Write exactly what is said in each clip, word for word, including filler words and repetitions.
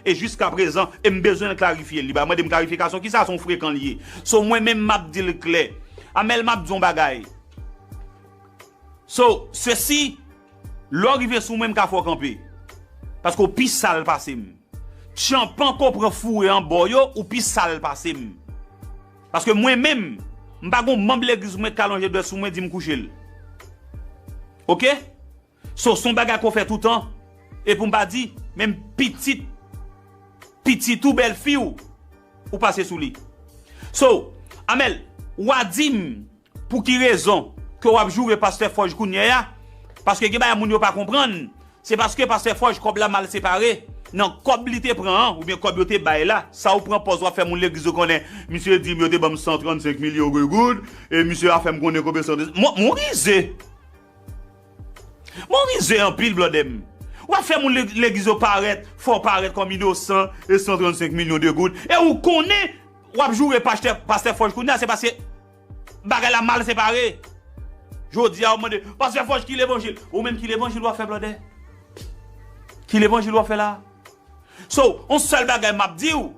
E jiska prezan, e m bezwen l klarifye l. Li pa mande m klarifikasyon, kisa se yon frekan l ye. So, mwen menm, m ap di l klè. Amel, m ap di yon bagay. So, sesi, lè w rive sou mwen, m ka fè w kanpe. Paske w pi sal pase m. Tyanpan ke w pran foure anba w yo, ou pi sal pase m. Paske mwen menm, m pa gon manm legliz mwen k ka lonje dwèt sou mwen, di m kouche l. Oke? So, se yon bagay ke w fè toutan. E pou m pa di, menm pitit, pitit ou bèlfi w, ou pase sou li. So, Amel, w a di m pou ki rezon ke w ap joure pastè Fòj kounye a, paske gen bagay moun yo pa konprann, se paske pastè Fòj kòb la mal separe, nan kòb li te pran an, oubyen kòb yo te bay la, sa ou pran pòz w ap fè moun legliz yo konnen, misye di m yo te ban m san trannsenk milyon de goud, e misye a fè m konnen konbyen san, mon, mon rize. Bon, rize anpil, blòdè m. W ap fè moun le- legliz yo parèt, fè w parèt kòm inosan e san trannsenk milyon de goud. E ou konnen, w ap joure pastè, pastè Fòj kounye a, se paske bagay la mal separe. Jodi a, w mande, pastè Fòj ki levanjil? Ou menm ki levanjil w ap fè, blòdè? Ki levanjil w ap fè la? So, yon sèl bagay m ap di w,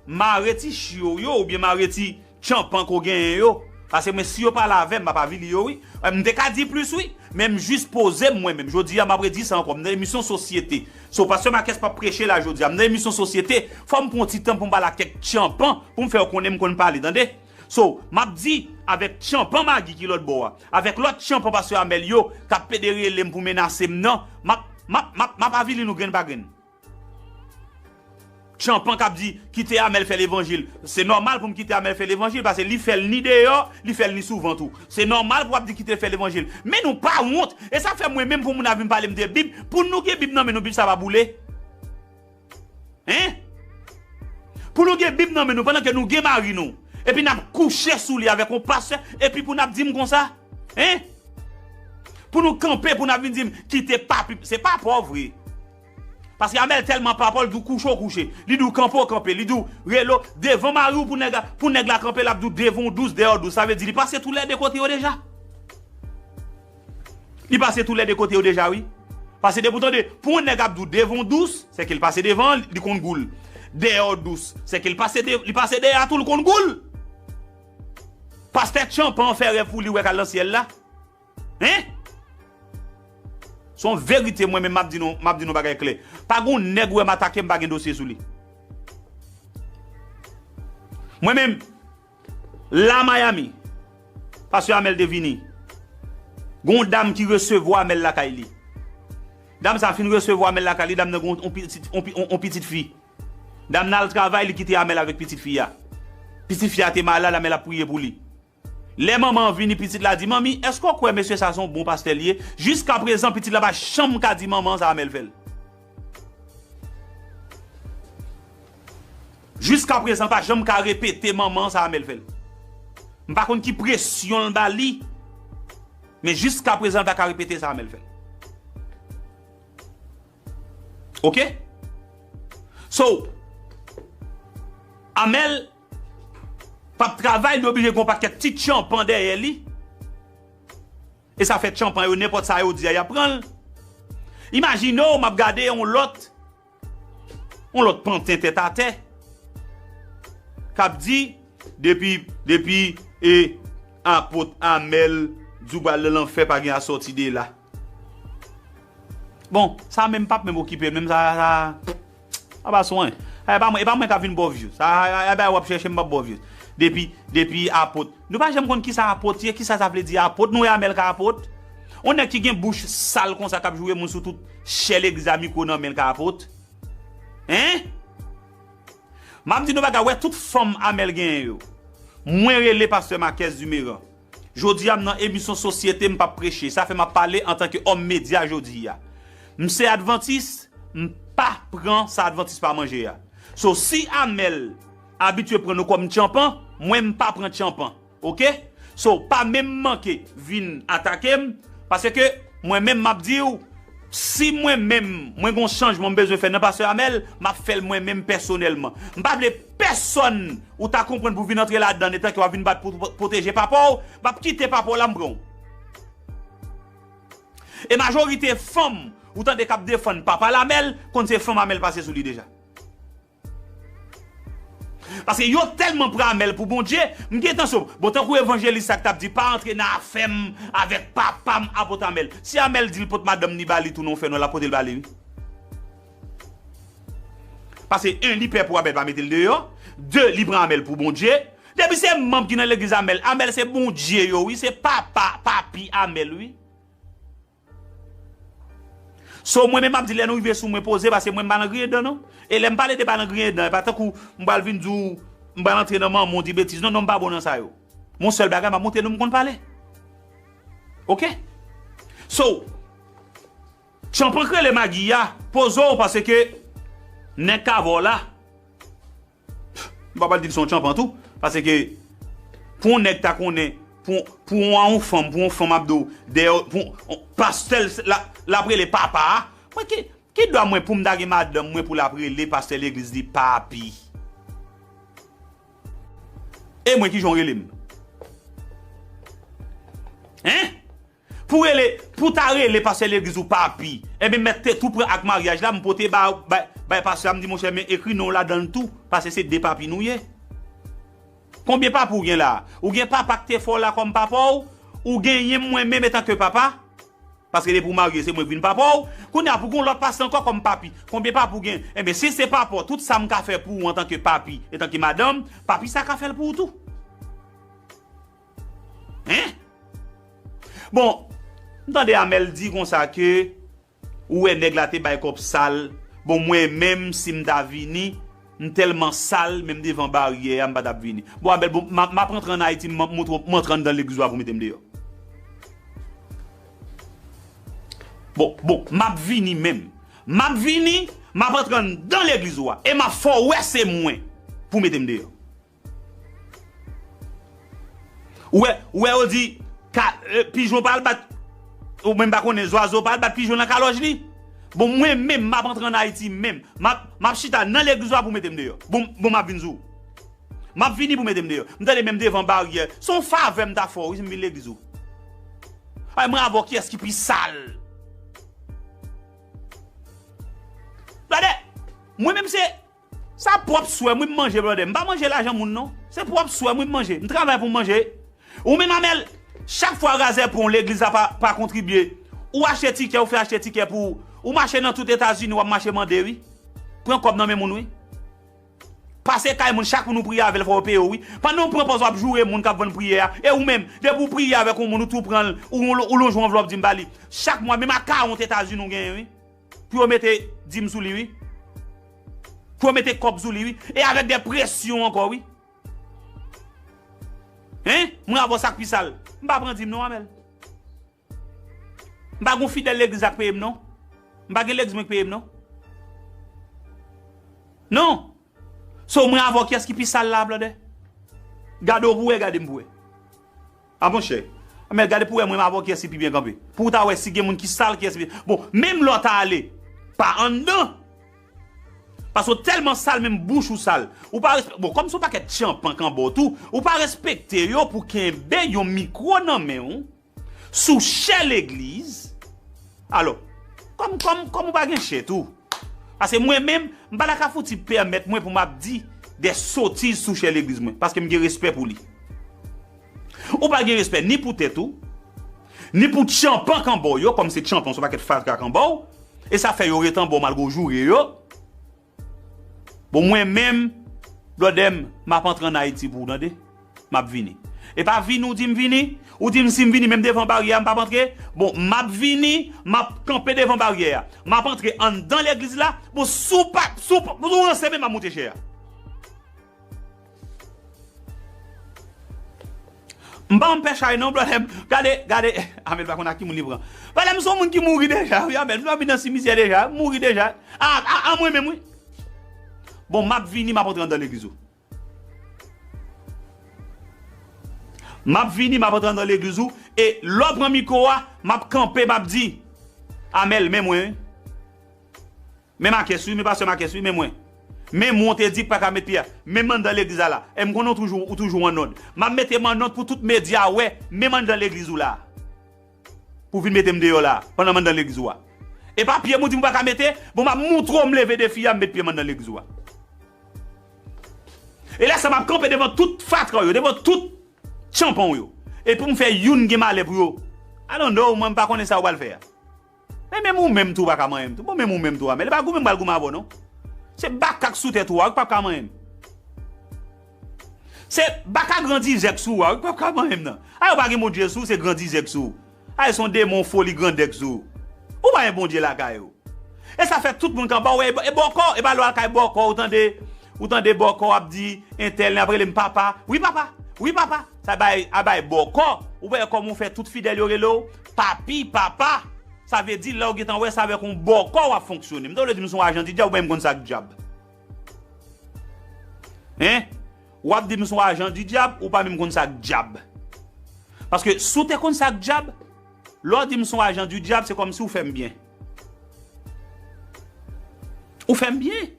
mare ti chyo w yo, oubyen mare ti tyanpan ke w genyen yo. Paske mwen, si yo pale avè m, m ap avili yo, wi. Eh, m te ka di plis, wi. Men m jis poze m mwen menm. Jodi a, m ap redi sa ankò. M nan emisyon sosyete. So, pastè Marques p ap preche la jodi a. M nan emisyon sosyete. Fò m pran yon ti tan pou m pale ak kèk tyanpan, pou m fè yo konnen m konn pale, tande. So, m ap di, avèk tyanpan Magi ki lòt bò a, avèk lòt tyanpan pastè Amel yo, k ap pede rele m pou menase m nan, m ap, m ap, m ap, m ap avili nou grenn pa grenn. Tyanpan k ap di, kite Amel fè levanjil. Se nòmal pou m kite Amel fè levanjil, paske li fè l ni deyò, li fè l ni sou vant ou. Se nòmal pou w ap di kite l fè levanjil. Men nou pa wont. E sa fè mwen menm pou moun ap vin pale m de Bib, pou nou gen Bib nan men nou, Bib sa pa boule. Hein? Pou nou gen Bib nan men nou, pandan ke nou gen mari nou, epi n ap kouche sou li avèk yon pastè, epi pou n ap di m konsa? Hein? Pou nou kanpe, pou n ap vin di m, kite papi, se pa pa w vre. Paske Amel tèlman pa pa w, li di w kouche w kouche. Li di w kanpe w kanpe. Li di w rele w devan mari w pou nèg la, pou nèg la kanpe, l ap di w devan w dous, dèyè w dous. Sa vle di li pase tou lè de kote yo deja. Li pase tou lè de kote yo deja, wi. Paske depi w tande, pou yon nèg ap di w devan w dous, se ke l pase devan, li konn gou l. Dèyè w dous, se ke l pase de, li pase dèyè a tou, l konn gou l. Pastè Tyanpan fè rèv pou li wè k al nan syèl la. Hein? Se yon verite, mwen menm, m ap di nou, m ap di nou bagay klè. Pa gen yon nèg ou wè m atake, m pa gen dosye sou li. Mwen menm, la Miami, pastè Amel te vini. Gen yon dam ki resevwa Amel lakay li. Dam sa fin resevwa Amel lakay li, dam nan gen yon, yon pitit, yon pi-, yon, yon pitit fi. Dam nan al travay, li kite Amel avèk pitit fi a. Pitit fi a te malad, Amel ap priye pou li. Lè manman an vini, pitit la di, manmi, èske w kwè mesye sa se yon bon pastè li ye? Jiska prezan, pitit la pa janm ka di manman an sa Amel fè l. Jiska prezan, l pa janm ka repete manman an sa Amel fè l. M pa konn ki presyon l ba li, men jiska prezan, l pa ka repete sa Amel fè l. Oke? So, Amel p ap travay, li oblije gen yon pakèt ti tyanpan dèyè li. E sa fè tyanpan yo, nenpòt sa yo di a, y ap pran l. Imajine w, m ap gade yon lòt, yon lòt panten tèt atè, k ap di, depi, depi, e, apot Amel di w pral nan lanfè, pa gen asòti de la. Bon, sa menm p ap menm okipe l, menm sa, sa, sa pa swen. E pa mwen, e pa mwen k ap vin ba w views. Sa, e, e, e, w ap chèche m p ap ba w views. Depi, depi apot. Nou pa janm konn kisa apot ye, kisa sa vle di apot. Nou wè Amel ka apot. Yon nèg ki gen bouch sal konsa k ap joure moun sou tout chè legliz a mikwo nan men l ka apot. Hein? M ap di nou bagay, wè tout fanm Amel genyen yo. Mwen rele pastè Marques Dumeran. Jodi a, m nan emisyon sosyete, m p ap preche. Sa fè m ap pale antanke òm medya jodi a. M se advantis, m pa pran sa advantis pa manje a. So, si Amel abitye pran nou kòm tyanpan, mwen m pa pran tyanpan. Oke? So, pa menm manke vin atake m, paske mwen menm m ap di w, si mwen menm, mwen gon chanjman m bezwen fè nan pastè Amel, m ap fè l mwen menm pèsonèlman. M pa vle pèsonn ou ta konprann pou vin antre ladan, etan ke w ap vin bat pou pwoteje papa w, m ap kite papa w la, m pran w. E majorite fanm ou tande k ap defann papa l Amel, konn se fanm Amel pase sou li deja. Paske yo tèlman pran Amèl pou Bondye, m gen tansyon. Bon, tankou evanjelis sa k t ap di, pa antre nan afè m avèk papa m, apot Amèl. Si Amèl di l pot madanm ni ba li tou nan yon fènwa, l ap pote l ba li, wi. Paske, en, li pè pou Amèl pa mete l deyò. De, li pran Amèl pou Bondye. Depi se manm ki nan legliz Amèl, Amèl se Bondye yo, wi, se papa, papi Amèl, wi. So, mwen menm, m ap di, lè nou rive sou mwen, poze, paske mwen, m pa nan griyen dan, non. E lè m pale de pa nan griyen dan, e pa tankou m pral vin di w, m pral antre nan manman w, di betiz. Non, non, m pa bon nan sa yo. Mon sèl bagay, m ap montre nou m konn pale. Oke? So, Tchanpan k rele Magi a, poze w, paske nèg k avè w la, m pa pral di l se yon tchanpan tou, paske pou yon nèg ta konnen, pou, pou yon, yon fanm, pou yon fanm ap di w, dèyè, pou yon pastè l, l ap rele papa a, mwen ki, ki dwa mwen pou m ta gen madanm mwen pou l ap rele pastè legliz li papi? E mwen ki jan w rele m? Hein? Pou rele, pou ta rele pastè legliz ou papi, enben mèt te tou pran ak maryaj la, m pote ba, bay, bay pastè a, m di, monchè, men ekri non w ladan l tou, paske se de papi nou ye. Konbyen papi w gen la? Ou gen papa k te fè w la kòm papa w, ou genyen m mwen menm etanke papa, paske depi w marye, se mwen k vin papa w. Kounye a, pou gen yon lòt pastè ankò kòm papi, konbyen papi w gen? Enben, si se papa w, tout sa m ka fè pou ou antanke papi, etanke madanm, papi sa ka fè l pou ou tou. Hein? Bon, m tande Amèl di konsa ke ou wè nèg la te bay kòb sal. Bon, mwen menm, si m ta vini, m tèlman sal, menm devan baryè a, m pa t ap vini. Bon, Amèl, bon, m ap, m ap antre ann Ayiti, m ap montre w, m antre anndan legliz ou a pou mete m deyò. Bon, bon, m ap vini menm. M ap vini, m ap antre anndan legliz ou a. E m ap fè w wè se mwen pou mete m deyò. Ou wè, ou wè yo di, ka, e, pijon pa al bat, ou menm pa konnen, zwazo pa al bat pijon nan kalòj li. Bon, mwen menm, m ap antre ann Ayiti menm. M ap, m ap chita nan legliz ou a pou mete m deyò. Bon, bon, m ap vin sou ou. M ap vini pou mete m deyò. M tande menm devan baryè. Se yon favè m ta fè w, wi, si m vin legliz ou. Ay, mwen avè w, kiyès ki pi sal? Gade, mwen menm se Sa pwòp swè m, wi, m manje, brother. M pa manje lajan moun, non. Se pwòp swè m, wi, m manje. M travay pou m manje. Ou menm, Amèl, chak fwa Razè pran w, legliz la pa, pa kontribye. Ou achte tikè, ou fè achte tikè pou ou. Ou mache nan tout Etazini, w ap mache mande, wi. Pran kòb nan men moun, wi. Pase kay moun, chak moun ou priye avè l, fò yo peye w, wi. Pandan w pran pòz w ap joure moun k ap vann priyè a. E ou menm, depi w priye avèk yon moun, ou tou pran l, ou, ou lonje yon anvlòp, di m ba li. Chak mwa, menm akawont Etazini ou genyen, wi. Pou yo mete dim sou li, wi. Pou yo mete kòb sou li, wi. E avèk de presyon ankò, wi. Hein? Mwen avè w sa k pi sal. M pa pran dim non, Amèl. M pa gon fidèl legliz la k peye m non. M pa gen legliz mwen k peye m non. Non. So, mwen avè w, kiyès ki pi sal la, blòdè? Gade w pou wè, gade m pou wè. A monchè. Amèl, gade pou wè mwen avè w kiyès ki pi byen kanpe. Pou w ta wè si gen moun ki sal, kiyès ki pi. Bon, menm lè w ta ale pa anndan. Paske w tèlman sal, menm bouch ou sal. Ou pa respè-, bon, kòm se yon pakèt tchanpan k anba w tou, ou pa respekte yo pou kenbe yon mikwo nan men w sou chè legliz. Alò, kòm, kòm, kòm ou pa gen chè tou. Paske mwen menm, m pa ta ka fouti pèmèt mwen pou m ap di de sotiz sou chè legliz mwen, paske m gen respè pou li. Ou pa gen respè ni pou tèt ou, ni pou tchanpan k anba w yo, kòm se tchanpan, se yon pakèt fatra k anba w, e sa fè yo ret anba w malgre w joure yo. Bon, mwen menm, blòdè m, m ap antre ann Ayiti pou w, tande. M ap vini. E pa vini, ou di m vini, ou di m si m vini, menm devan baryè a, m p ap antre. Bon, m ap vini, m ap kanpe devan baryè a. M ap antre anndan legliz la. Bon, si w pa, si w pa, si w ranse menm, m ap moute chè a. M pa anpè chay non, blòdè m. Gade, gade, Amèl pa konn ak ki moun li pran. Blòdè m se yon moun ki mouri deja, wi, Amèl. M ap vin nan simityè deja, mouri deja. A, a, a mwen menm, wi. Bon, m ap vini, m ap antre anndan legliz ou. M ap vini, m ap antre anndan legliz ou, e lè w pran mikwo a, m ap kanpe, m ap di, Amèl, men mwen, wi. Men Makès, wi, men pastè Makès, wi, men mwen. Men mwen, w te di k pa ka met pye a. Men m anndan legliz la la. E m konnen w toujou, ou toujou annòd. M ap mete m annòd pou tout medya wè, men m anndan legliz ou la. Pou vin mete m deyò la, pandan m anndan legliz ou a. E pa pye m ou di m ou pa ka mete, bon, m ap montre w m leve defi a, m met pye m anndan legliz ou a. E lè sa m ap kanpe devan tout fatra w yo, devan tout tchanpan w yo. E pou m fè youn gen malè pou yo. I don't know, mwen m pa konnen sa ou pral fè a. Men menm ou menm tou ou pa ka manyen m tou. Bon, menm ou menm tou a, men li pa goumen m pral goumen avè w non. Se baka k sou tèt ou a, ou k p ap ka manyen m. Se baka grandizè k sou ou a, ou k p ap ka manyen m nan. A yo pa gen Bondye sou, se grandizè k sou ou. A yo se yon demon foli grandè k sou ou. Ou pa gen Bondye lakay ou. E sa fè tout moun k anba w, e, e bòkò, e pa lè w al kay bòkò, ou tande, ou tande bòkò ap di, entèl, n ap rele m papa. Wi, papa. Wi, papa. Sa bay, a bay bòkò. Ou wè kòman w fè tout fidèl yo rele w papi, papa. Sa vle di, lè w gentan wè sa avèk yon bòkò w ap fonksyone. M ta vle di m se yon ajan di dyab, ou pa menm konn sa k dyab. Hein? W ap di m se yon ajan di dyab, ou pa menm konn sa k dyab. Paske si w te konn sa k dyab, lè w di m se yon ajan di dyab, se kòmsi w fè m byen. Ou fè m byen.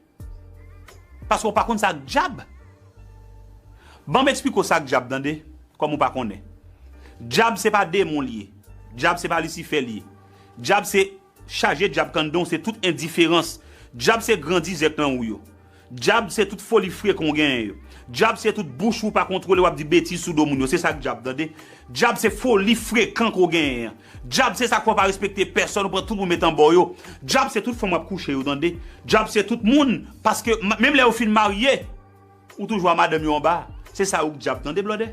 Paske w pa konn sa k dyab. Ban m eksplike w sa k dyab, tande, kòm ou pa konnen. Dyab se pa demon l ye. Dyab se pa Lisifè l ye. Dyab se chaje dyab k anndan w, se tout endiferans. Dyab se grandizè k nan ou yo. Dyab se tout foli frekan w genyen yo. Dyab se tout bouch ou pa kontwole, w ap di betiz sou do moun yo. Se sa k dyab, tande. Dyab se foli frekan ke w genyen an. Dyab se sa k fè w pa respekte pèsòn, ou pran tout moun met anba w yo. Dyab se tout fanm w ap kouche yo, tande. Dyab se tout moun, paske m-, menm lè yo fin marye, ou toujou a madanm yo anba. Se sa yo k dyab, tande, blòdè.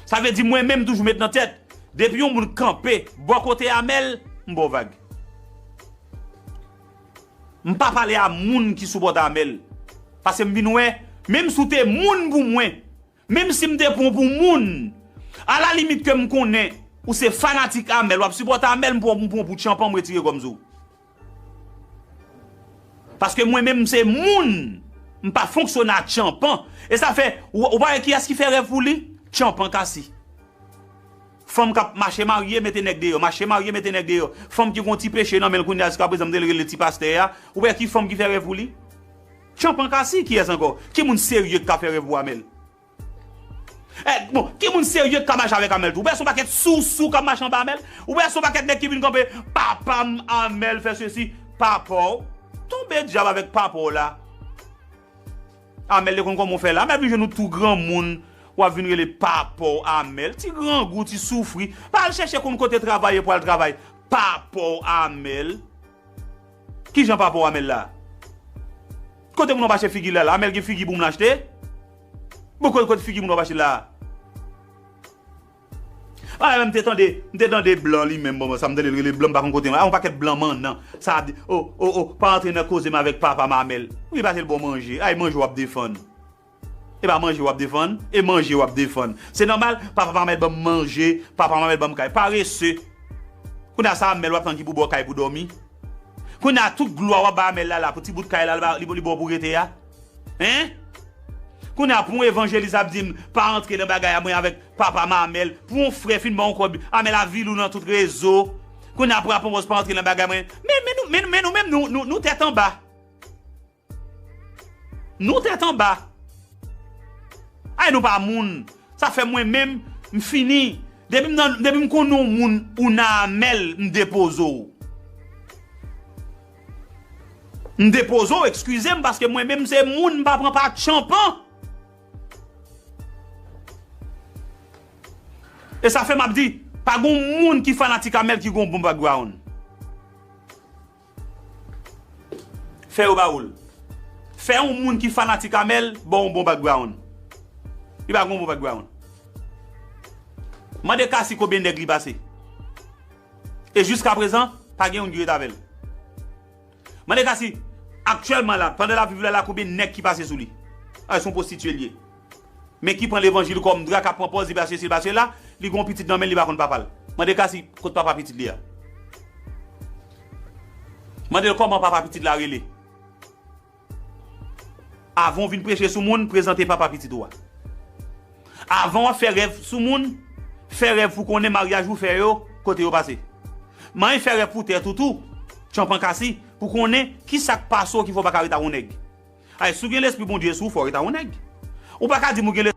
Sa vle di mwen menm toujou met nan tèt, depi yon moun kanpe bò kote Amèl, m ba w vag. M pa pale a moun ki sipòte Amèl. Paske m vin wè, menm si w te moun pou mwen, menm si m te pran w pou moun, alalimit ke m konnen ou se fanatik Amèl, w ap sipòte Amèl, m pran w pou tchanpan, m retire kò m sou ou. Paske mwen menm m se moun, m pa fonksyone ak tchanpan. E sa fè, ou, ou pa wè kiyès ki fè rèv pou li? Tchanpan Kasi. Fanm k ap mache marye, mete nèg deyò, mache marye, mete nèg deyò. Fanm ki gon ti peche nan men l kounye a, jiskaprezan m te rele ti pastè a. Ou wè ki fanm ki fè rèv pou li? Tchanpan Kasi, kiyès ankò? Ki moun serye ki ka fè rèv pou Amèl? Eh, bon, ki moun serye ki ka mache avèk Amèl tou? Ou wè se yon pakèt sousou k ap mache anba Amèl? Ou wè se yon pakèt nèg ki vin kanpe, papa m Amèl fè sesi, papa w. Tonbe dyab avèk papa w la. Amèl te konn kòman w fè la. Amèl vin jwenn ou tou granmoun, w ap vin rele papa w Amèl. Ti grangou, ti soufri. Pa al chèche konn kote travay e pou al travay. Papa w Amèl. Kijan papa w Amèl la? Kote moun w ap achte figi la la? Amèl gen figi pou moun achte? Bon, kote, kote figi moun w ap achte la? A, m te tande, m te tande blan li menm, bon, sa m tande l rele blan, m pa konn kote, a, yon pakèt blan mannan. Sa ap di, o, o, o, pa antre nan koze m avèk papa m Amèl. Wi, pase l ba w manje. Ay, manje w ap defann. E pa manje w ap defann, e manje w ap defann. Se nòmal, papa m Amèl ban m manje, papa m Amèl ban m kay. Parese. Kounye a sa Amèl w ap tann ki pou ba w kay pou dòmi. Kounye a tout glwa w ap bay Amèl la, la, pou ti bout kay la, li ba, li, li ba w pou rete a. Hein? Kounye a pou yon evanjelis ap di m, pa antre nan bagay a mwen avèk papa m Amèl. Pou yon frè fin ba w yon kòb, Amèl ap vile w nan tout rezo. Kounye a pou aprann pa antre nan bagay mwen. Men, men nou, men, men nou menm, nou, nou, nou tèt anba. Nou tèt anba. Ay, nou pa moun. Sa fè mwen menm, m fini. Depi m nan, depi m konn yon moun ou nan Amèl, m depoze w. M depoze w, eskize m, paske mwen menm se moun, m pa pran pa tchanpan. E sa fè m ap di, pa gon moun ki fanatik Amèl ki gon bon background. Fè yo ba ou l. Fè yon moun ki fanatik Amèl ba w yon bon background. Li pa gen yon bon background. Mande Kasi konbyen nèg li pase. E jiskaprezan, pa gen youn ki ret avè l. Mande Kasi, aktyèlman la, pandan l ap viv la, la, konbyen nèg ki pase sou li. A, se yon pwostitye l ye. Men ki pran levanjil kòm dra, k ap pran pòz li pase si, l pase la, li gon pitit nan men l, li pa konn papa l. Mande Kasi kot papa pitit li a. Mande l kòman papa pitit la rele. Avan w vin preche sou moun, prezante papa pitit ou a. Avan w ap fè rèv sou moun, fè rèv pou konnen maryaj ou fè yo, kote yo pase. Manyen fè rèv pou tèt ou tou, tchanpan Kasi, pou konnen kisa k pase w ki fè w pa ka ret ak yon nèg. Ay, si w gen lespri Bondye sou ou, fò w ret ak yon nèg. Ou pa ka di m ou gen